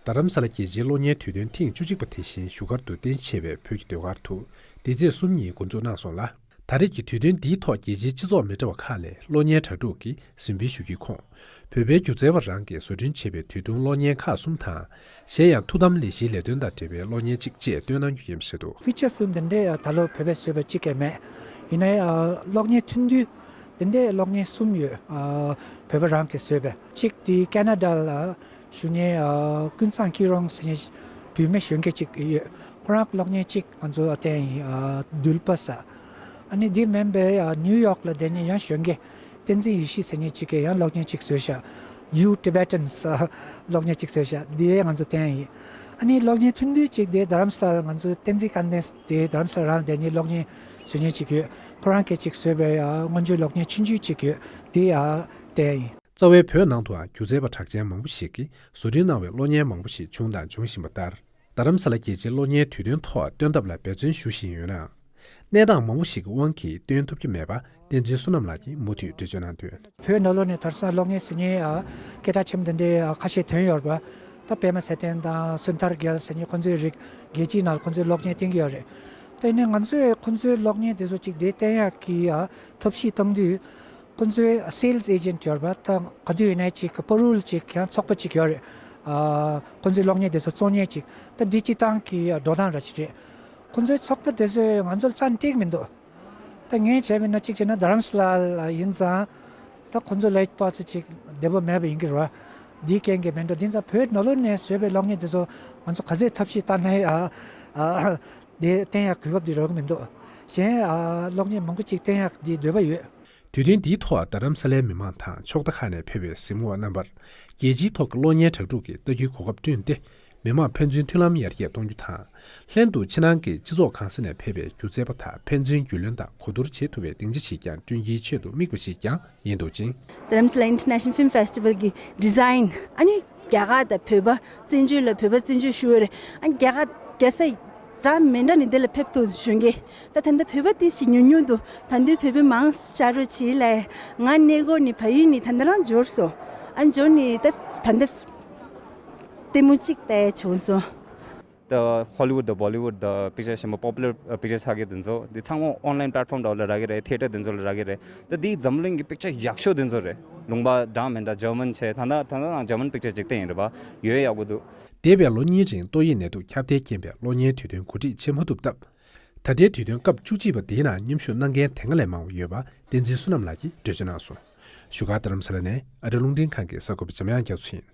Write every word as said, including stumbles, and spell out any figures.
རྡ་རམ་ས་ལ་རྒྱལ་སྤྱིའི་གློག་བརྙན་དུས་སྟོན་ཐེངས་བཅུ་གཅིག་པ་དེ་བཞིན་བཞུགས་སྒར་དུ་རྟེན་གཞི་བྱས་པའི་བོད་ཀྱི་ཟློས་གར་དུ་འདི་ཚེས་གསུམ་ཉིན་འགོ་འཛུགས་གནང་སོང་ལ། ད་རེས་ཀྱི་དུས་སྟོན་འདིའི་ཐོག་རྒྱལ་སྤྱིའི་སྤྱི་ཚོགས་མི་འདྲ་བ་ཁག་ལས་གློག་བརྙན་གྲ་སྒྲིག་གིས་གཟིམ་སྤེལ་ཞུ་རྒྱུའི་ཁོངས། བོད་པའི་སྒྱུ་རྩལ་བ་རང་གིས་བཟོ་སྐྲུན་བྱས་པའི་དུས་ཐུང་གློག་བརྙན་ཁག་གསུམ་དང་། གཞན་ཡང་ཐུགས་དམ་ལས་གཞིའི་ལས་དོན་དང་འབྲེལ་བའི་གློག་བརྙན་གཅིག་བཅས་སྟོན་གནང་རྒྱུ་ཡིན་པ་རེད་འདུག། Feature film དེ་འདྲའི་ད་ལོ་བོད་པས་བཟོས་པ་གཅིག་ཀྱང་མེད། ཡིན་ནའི་གློག་བརྙན་ཐུང་དུས་དེ་འདྲའི་གློག་བརྙན་གསུམ་ཡོད། བོད་པ་རང་གིས་བཟོས་པའི་གཅིག་དེ་ཁེ་ན་ཌ་ལ་བཞུགས་མཁན་ཨ་ཀུན་བཟང་སྐྱིད་རོང་ཟེར་མཁན་བུད་མེད་གཞོན་སྐྱེས་གཅིག་ཡོད། ཁོ་རང་གློག་བརྙན་གཅིག་ང་ཚོ་བསྟན་ཡིན། ཨ་འདུལ་པ་ཟེར། ཨ་ནི་འདི་མིན་པའི་ཨ་ནིའུ་ཡོག་ལ་བསྡད་མཁན་ཡང་གཞོན་སྐྱེས་བསྟན་འཛིན་ཡེ་ཤེས་ཟེར་མཁན་གཅིག་གིས་ཡང་གློག་བརྙན་གཅིག་བཟོས་ཤག You Tibetans ཨ་གློག་བརྙན་གཅིག་བཟོས་ཤག་འདི་ང་ཚོ་བསྟན་ཡིན། ཨ་ནི་གློག་བརྙན་ཐུང་དུས་གཅིག་དེ་རྡ་རམ་ས་ལར་ང་ཚོ་བསྟན་འཛིན་དཀར་ལྡན་དེ་རྡ་རམ་ས་ལ་རང་བསྡད་མཁན་གློག་བརྙན་བཟོ་མཁན་གཅིག་ཡོད། ཁོ་རང་གིས་གཅིག་བཟོས་པའི་ཨ་སྔོན་བྱོན་གློག་བརྙན་ཆུང་ཆུང་གཅིག་ཡོད། དེ་ཡང་བསྟན་ཡིན། རྩ་བའི་བོད་ནང་དུའང་སྒྱུ་རྩལ་པ་གྲགས་ཅན་མང་པོ་ཞིག་གིས་བཟོ་སྐྲུན་གནང་བའི་གློག་བརྙན་མང་པོ་ཞིག་བྱུང་དང་འབྱུང་བཞིན་པ་ལྟར། རྡ་རམ་ས་ལ་རྒྱལ་སྤྱིའི་གློག་བརྙན་དུས་སྟོན་ཐོག་སྟོན་ཐབས་ལ་འབད་བརྩོན་ཞུ་བཞིན་ཡོད་ནའང་། གནས་སྟངས་མང་པོ་ཞིག་གི་དབང་གིས་སྟོན་ཐུབ་ཀྱི་མེད་པ་བསྟན་འཛིན་བསོད་ནམས་ལགས་ཀྱིས་མུ་མཐུད་འགྲེལ་བརྗོད་གནང་དོན། བོད་ནང་ལོགས་ནས་དེང་སང་གློག་བརྙན་བཟོ་མཁན་ཨ་སྐད་གྲགས་ཆེན་པོ་འདི་འདྲའི་ཨ་ཁ་ཤས་ཐོན་ཡོད་རེད་པ། ད་པད་མ་ཚེ་བརྟན་དང་སོན་ཐར་རྒྱལ་ཟེར་མཁན་ཁོང་ཚོའི་རིགས་རྒྱལ་སྤྱིའི་ནང་ཁོང་ཚོའི་གློག་བརྙན་བསྟན་གྱི་ཡོད་རེད། ད་ཡིན་ནའི་ང་ཚོས་ཁོང་ཚོའི་གློག་བརྙན་དེ་ཚོ་གཅིག་དེ་བསྟན་ཡག་གི་ཨ་ཐབས་ཤེས་གཏོང་དུས། ཁོང་ཚོའི་སེལ་སི་ཨེ་ཇེན་ཊི་ཡོད་རེད་པ། ད་ག་དུས་ཡིན་ནའི་ཅིག་པ་རོལ་ཅིག་ཡང་ཚོགས་པ་ཅིག་ཡོད་རེད། ཨ་ཁོང་ཚོའི་གློག་བརྙན་དེ་ཚོ་བཙོང་མཁན་ཅིག་ད་འདི་སྤྱི་བཏང་གི་འགྲོ་སྟངས་འདྲ་ཅིག་རེད། ཁོང་ཚོའི་ཚོགས་པ་དེ་ཚོས་ང་ཚོར་རྩ་ནས་སྤྲད་ཀྱི་མི་འདུག་ད་ངས་བྱས་པ་ཡིན་ན་གཅིག་བྱས་ན་རྡ་རམ་ས་ལ་ལ་ཡིན་ཙང་། ད་ཁོང་ཚོ་ལས་ཏོག་ཙམ་ཅིག་བདེ་པོ་མེད་པ་ཡིན་གྱི་རེད་པ། འདིའི་རྐྱེན་གྱིས་མིན་འགྲོ། འདི་ཙང་བོད་ནང་ལོགས་ནས་བཟོས་པའི་གློག་བརྙན་དེ་ཚོ་ང་ཚོ་ག་ཚོད་ཐབས་ཤེས་བཏང་ནའི་ཨ་ཨ་དེ་བསྟན་ཡག་གོ་སྐབས་དེ་རག་གི་མི་འདུག་གཞན་ཨ་གློག་བརྙན་མང་པོ་ཅིག་བསྟན་ཡག་འདི་འདོད་པ་ཡོད། དུས་སྟོན་འདིའི་ཐོག་རྡ་རམ་ས་ལའི་མི་མང་དང་ཕྱོགས་མཐའ་ཁག་ནས་ཕེབས་པའི་གཟིགས་མོ་བ་རྣམ་པར་རྒྱལ་སྤྱིའི་ཐོག་གི་གློག་བརྙན་གྲ་སྒྲིག་གིས་ལྟ་རྒྱུའི་གོ་སྐབས་བསྐྲུན་ཏེ། མི་མང་ཕན་ཚུན་མཐུན་ལམ་ཡར་རྒྱས་གཏོང་རྒྱུ་དང་། ལྷན་དུ་ཕྱི་ནང་གི་སྤྱི་ཚོགས་གང་ས་ནས་ཕེབས་པའི་སྒྱུ་རྩལ་པ་དག་ཕན་ཚུན་རྒྱུས་ལོན་དང་གོ་བསྡུར་བྱེད་ཐུབ་པའི་སྡིངས་ཆ་ཞིག་ཀྱང་བསྐྲུན་རྒྱུའི་ཆེད་དུ་དམིགས་པ་ཞིག་ཀྱང་ཡིན་འདུག་ཅིང་། རྡ་རམ་ས་ལ་International Film Festival གི་ཌི་ཛའིན། ཨ་ནི་རྒྱ་གར་དང་བོད་པ་བཙན་བྱོལ་ལ་བོད་པ་བཙན་བྱོལ་ཞུ་བ་རེད། ཨ་རྒྱ་གར་རྒྱལ་ས་འདྲ་མི་འདྲ་ནས་འདི་ལ་ཕེབས་ཐུབ་གཞོན་སྐྱེས། ད་ད་ལྟ་བོད་པ་དེ་ཞིག་ཉུང་ཉུང་འདུག་ད་དུང་བོད་པ་མང་ཤ་རུ་ཆེ་ལས། ང་གནས་སྐོར་ནས་བལ་ཡུལ་ནས་ད་ལྟ་རང་འབྱོར་སོང་། ཨ་འབྱོར་ནས་ད་ད་ལྟ་ལྟད་མོ་གཅིག་ལྟ་བྱུང་སོང་། ད་ཧོ་ལི་ཝུད་དང་བོ་ལི་ཝུད་དང་པིག་ཅར་ཆེན་པོ་པོ་པུ་ལར་པིག་ཅར་ཆགས་ཀྱི་དེ་ཚོ་འདི་ཚང་མ་ཨོན་ལའིན་པླེ་ཊི་ཕོམ་འདྲ་བོ་ལ་རག་གི་རེད། ཐི་ཡེ་ཊར་དེ་ཚོ་ལ་རག་གི་རེད། ད་འདི་འཛམ་གླིང་གི་པིག་ཅར་ཡག་ཤོས་དེ་ཚོ་རེད། ལུང་པ་འདྲ་མི་འདྲ་འཇར་མན་བྱས་ད་ལྟ་ད་ལྟ་ནང་འཇར་མན་པིག་ཅར་ཅིག་བསྟན་ཡིན་རེད་པ། ཡོད་ཡག་པོ་འདུག་འདས་པའི་ལོ་གཉིས་རིང་ཏོག་དབྱིབས་ནད་དུག་ཁྱབ་གདལ་རྐྱེན་པས་གློག་བརྙན་དུས་སྟོན་གོ་སྒྲིག་བྱེད་མ་ཐུབ་སྟབས། ད་ལྟའི་དུས་སྟོན་སྐབས་བཅུ་གཅིག་པ་འདིའི་ནང་མཉམ་ཞུགས་གནང་མཁན་དེ་སྔ་ལས་མང་བ་ཡོད་པ་བསྟན་འཛིན་བསོད་ནམས་ལགས་ཀྱིས་འགྲེལ་བརྗོད་གནང་སོང་། བཞུགས་སྒར་རྡ་རམ་ས་ལ་ནས་ཨ་རི་རླུང་འཕྲིན་ཁང་གི་གསར་འགོད་པ་འཇམ་དབྱངས་རྒྱ་མཚོ་ཡིན།